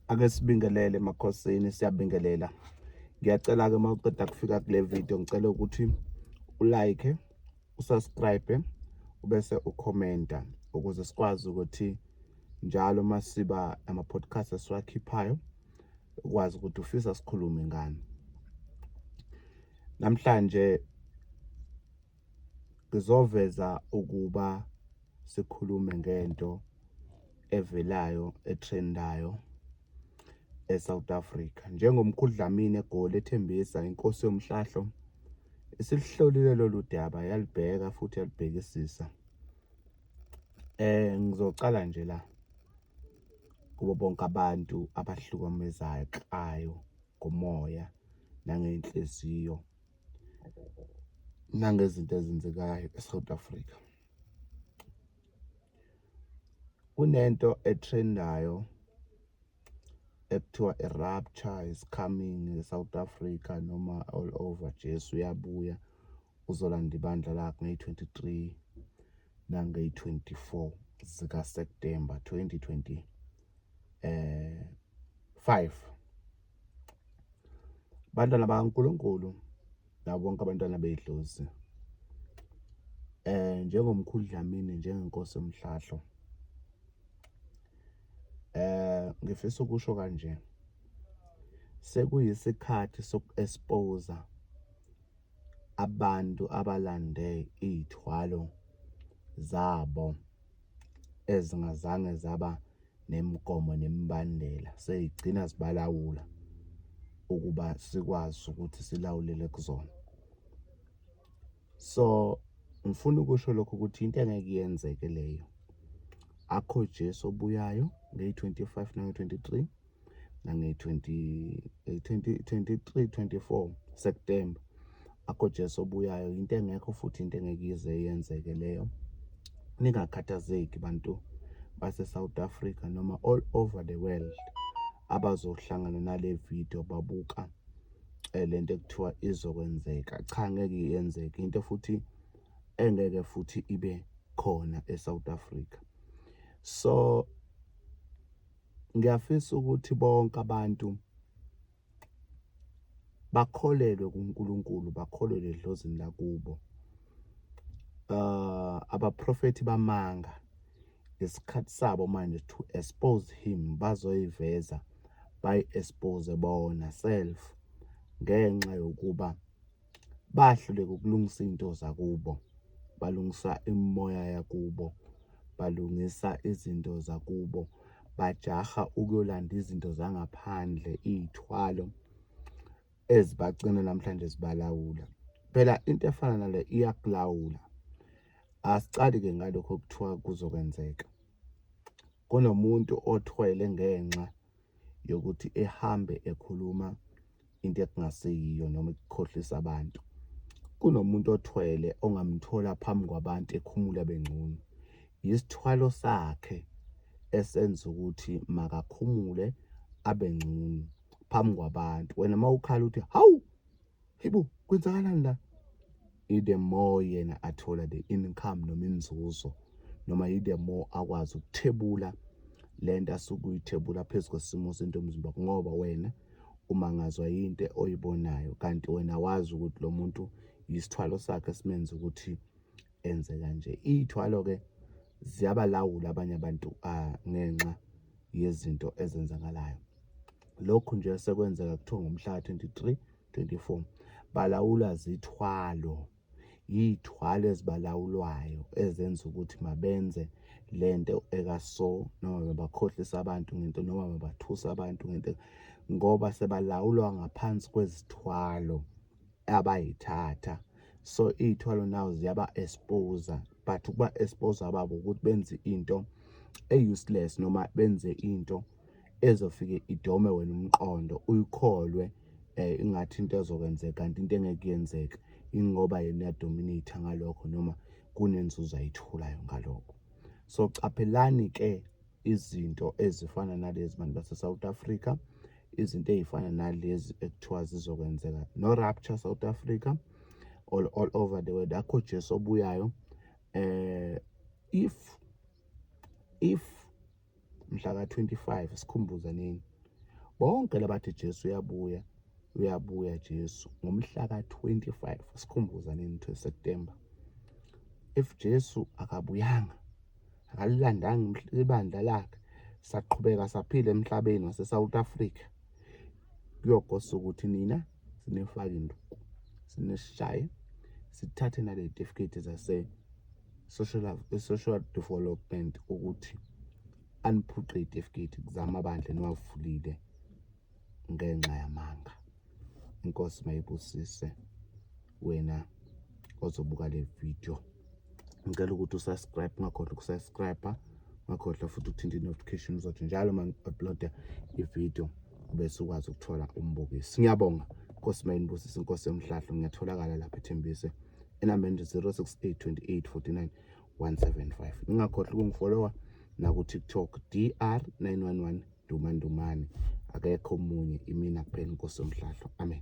Ake sibingelele emakhosini, siyabingelela. Ngiyacela-ke uma uqeda kufika kule video, ngicela ukuthi ulike, usubscribe, ubese ukhomenta ukuze sikwazi ukuthi njalo uma siba ama-podcast esiwakhiphayo ukwazi ukuthi ufisa sikhulume ngani. Namhlanje ngizoveza ukuba sikhulume ngento evelayo etrendayo eSouth Africa. Njengomkhulu Dlamini eGoli ethembisa inkosi yomhlahlo isilihlolile lolu daba, yalibheka futhi yalibhekisisa. Ngizocala nje la kubo bonke abantu abahlukumezayo xayo ngomoya nangenhliziyo nangezinto ezenzekayo eSouth Africa. Kunento etrendayo ekuthiwa i-rapture is coming e-South Africa noma all over. Jesu uyabuya, uzolanda ibandla lakhe ngeyi-23 nangeyi-24 zikaSeptember 2025. Bantwana bakaNkulunkulu nabo bonke abantwana bedlozi, njengomkhulu Dlamini, njengenkosi yomhlahlo, ngifisa ukusho kanje: sekuyisikhathi soku-expose abantu abalande iy'thwalo zabo ezingazange zaba nemigomo nemibandela, seyigcina zibalawula ukuba sikwazi ukuthi silawulele kuzona. So ngifuna ukusho lokho ukuthi into engeke yenzeke leyo. Akho Jesu obuyayo ngeyi-25 nange-23 nange-20 20 23 24 September. Akho Jesu obuyayo, into engekho futhi into engeke ize yenzeke leyo. Ningakhathazeki bantu base South Africa noma all over the world abazohlangana nale video babuka lento ekuthiwa izokwenzeka. Cha, ngeke yenzeke, into futhi engeke futhi ibe khona eSouth Africa. So ngiyafisa ukuthi bonke abantu bakholelwe kuNkulunkulu, bakholelwe edlozini lakubo. Abaprofethi bamanga, isikhathi sabo manje to expose him, bazoyiveza bayi-expose bona self ngenxa yokuba bahluleka ukulungisa into zakubo, balungisa imimoya yakubo, balungisa izinto zakubo, bajaha ukuyolanda izinto zangaphandle, iy'thwalo ezibagcina namhlanje zibalawula. Phela into efana nale iyakulawula. Asicali-ke ngalokho okuthiwa kuzokwenzeka. Kunomuntu othwele ngenxa yokuthi ehambe ekhuluma into ekungaseyiyo noma ekukhohlisa abantu. Kunomuntu othwele ongamthola phambi kwabantu ekhumula bengcono. Isithwalo sakhe esenza ukuthi makakhumule abe ngcono phambi kwabantu. Wena mawukhala uthi hawu, hibo, kwenzakalani la? The more yena athola the income noma inzuzo, noma the more akwazi ukuthebula lento asuke uyithebula phezu kwesimo sento yomzimba, ngoba wena umangazwa yinto oyibonayo kanti wena wazi ukuthi lo muntu isithwalo sakhe simenza ukuthi enze kanje. Iy'thwalo-ke ziyabalawula abanye abantu ngenxa yezinto ezenzakalayo. Lokhu nje sekwenzeka kuthiwa ngomhla ka-23 24 balawulwa zithwalo, yiy'thwalo ezibalawulwayo ezenza ukuthi mabenze lento ekaso, noma bakhohlisa abantu ngento, noma babathusa abantu ngento, ngoba sebalawulwa ngaphansi kwezithwalo abayithatha. So iy'thwalo now ziyaba-expose, but ukuba-expose babo ukuthi benze into e-useless noma benze into ezofike idome wena umqondo uyikholwe, ingathi into ezokwenzeka kanti into engeke yenzeke, ingoba yena uyadominate ngalokho noma kunenzuzo ayitholayo ngalokho. So caphelani ke izinto ezifana nalezi, bantu base South Africa, izinto ey'fana nalezi ekuthiwa zizokwenzeka, no rapture South Africa all over the world. Akho Jesu obuyayo. If mhla ka 25 sikhumbuza nini. Bonke labathi Jesu uyabuya, uyabuya Jesu ngomhla ka-25 sikhumbuza nini 2 September. If Jesu akabuyanga, akalilandanga ibandla lakhe, saqhubeka saphila emhlabeni wase-South Africa, kuyokosa ukuthi nina sinifake induku, sinishaye, sithathe nale tifiketi zase social development ukuthi aniphuce iy'tifiketi zamabandla eniwavulile ngenxa yamanga. Inkosi mayibusise wena ozobuka le video. Ngicela ukuthi usubscribe, ungakhohlwa ukusubscribe, ungakhohlwa futhi ukuthinta i-notification, uzothi njalo uma ngi-uploada i-video bese ukwazi ukuthola umbukisi. Ngiyabonga. Inkosi mayinibusise, inkosi yomhlahlo. Ngiyatholakala lapha eThembise enambeni 068 28 49 175. Ningakhohlwa ukungifollowa naku-TikTok DR 911 Dumandumane. Akekho omunye, imina kuphela inkosi yomhlahlo. Amen.